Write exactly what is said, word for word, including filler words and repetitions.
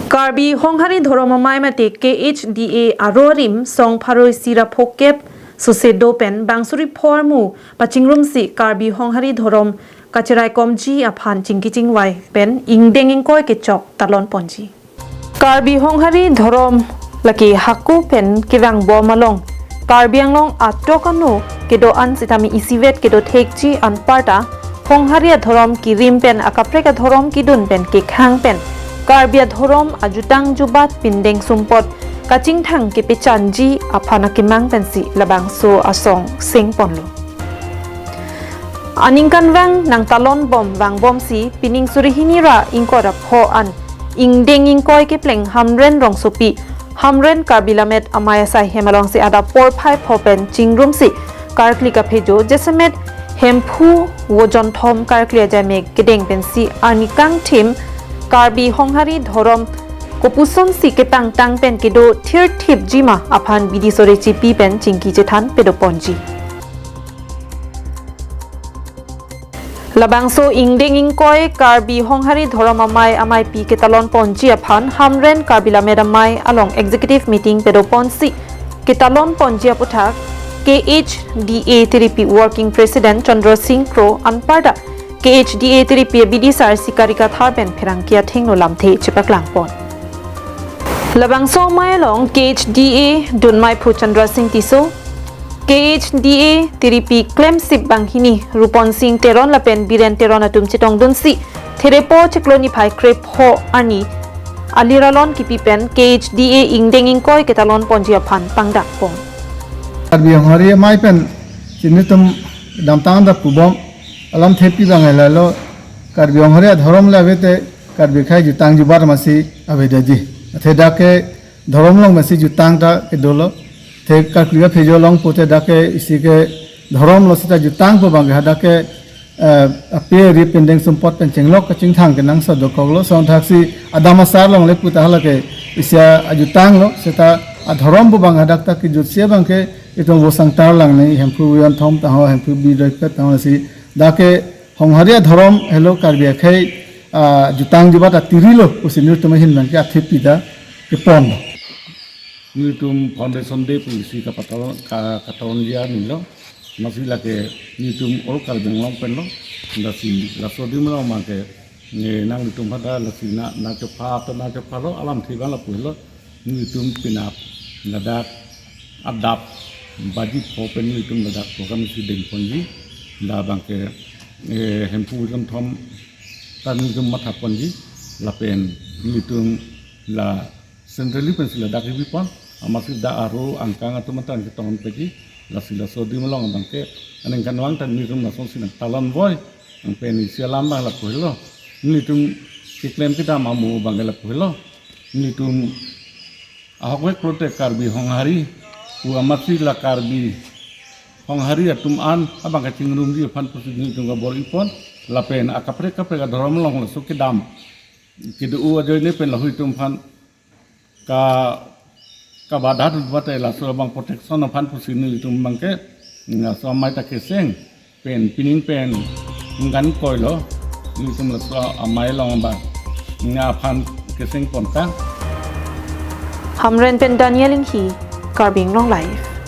Karbi Honghari Dhorom Amei mate K H D A aro arim song pharo isi ra phokep sose do pen bang suri pho armu pachingrumsi Karbi Honghari Dhorom kacheraikomji aphan chingki chingvai pen ingdeng ingkoi kechok talon ponji. Karbi Honghari Dhorom lake hako pen kevangbom along Karbi Anglong atok ano kedo-an sitame isivet kedo thekji anparta Honghari adhorom kirim pen akaprek adhorom kidun pen kekhang pen Karbi adhorom ajutang jubat pindeng sumpot kachingthang kepechanji aphan akemang pensi labangso asong sengponlo. Aningkanvang nangtalonbom vangbomsi pining suri hini ra ingkoi ra pho an ingdeng ingkoi kepleng Hamren rongsopi Hamren Karbi Lammet Amei asai hem alongsi adap porphai pho pen chingrumsi karkli kaphejo jasemet Hemphu Vojonthom karkli ajaimek kedeng pensi arni kangthim Karbi Honghari Dhorom kopusonsi ketangtang pen kedo thirthipji ma aphan bidi sore chipi pen chingki chethan pedoponji. Labangso ingdeng ingkoi Karbi Honghari Dhorom Amei ameipi ketalon ponji aphan Hamren Karbi Lammet Amei along executive meeting pedoponsi ketalon ponji aputhak K H D A Tiripi Working President Chandra Singh Kro anparta K H D A Tiripi abidi sar Sikari Kathar pen pherangke athengno lamthe chepaklangpon. Labangso amei along K H D A dunmeiphu Chandra Singh Tisso, K H D A Tiripi klemsip banghini Rupon Singh Teron lapen Biren Teron atum chetongdunsi therepo chiklo niphai krepho arni aliralon kipi pen K H D A ingdeng ingkoi ketalon ponji aphan pangdakpon. Karbi Honghari Amei pen chinitum damtang da pubom alamthepi bang lalo Karbi Honghari adhorom le avete Karbi akhei jutang jubat masi avedaji. Athe dak ke dhorom along masi jutang ta kedolo. The karkli kaphejo along pute dak ke isi ke dhorom lo sita jutang pu bang ke hadak ke, eh, ape ri pindeng sumpot pen chenglok kachingthang kenangsot dokoklo. Song thaksi adam asar along le puta hala ke isi ajutang lo sita adhorom pu bang hadak ta kejutsi abang ke itum Vosangtar Langnei, Hemphu Vojonthom ta ho, Hemphu Bidoipet ta ho si dak ke Honghari adhorom helo Karbi akhei, ah, jutang jubat atiri lo pusi nelitum ahin bang ke athepi ta kepon. Nelitum Foundation Day pusi kapatalon, ka-, katalonji arni lo. Masi lake nelitum all Karbi Anglong pen lo. Lasi laso adim along abang ke, eh, nanglitum pada lasi na, nangchepha ta nangchepha lo alamthe abang lapu lo. Nelitum penap ladak adap baji pho pen nelitum ladak program isi dengponji. Labang ke, eh, Hemphu Vojonthom ta nelitum mathaponji. Lapen nelitum la centrally pensi ladak ribipon. Amatsi dak aro angkang atum atan ketong peji. Lasi laso adim along abang ke aningkanvang ta nelitum lasonsi nangtalonvoi. Nangpen isi alam abang lapu helo. Nelitum keklem kedam amo abang ke lapu helo. Nelitum ahokvek pulote Karbi Honghari pu amatsi la Karbi Honghari atum an abang kachingrumji aphan pusi nelitum kabor-ipon lapen akaprek kaprek adhorom along laso kedam kedo-o ajoine pen lahei atum aphan ka, kabadha dun mate laso abang protection aphan pusi nelitum abang ke laso amei ta keseng pen pining pen ingkan koilo nelitum laso amei along abang aphan keseng pontang. Hamren pen Daniel Inghi, Karbi Anglong Live.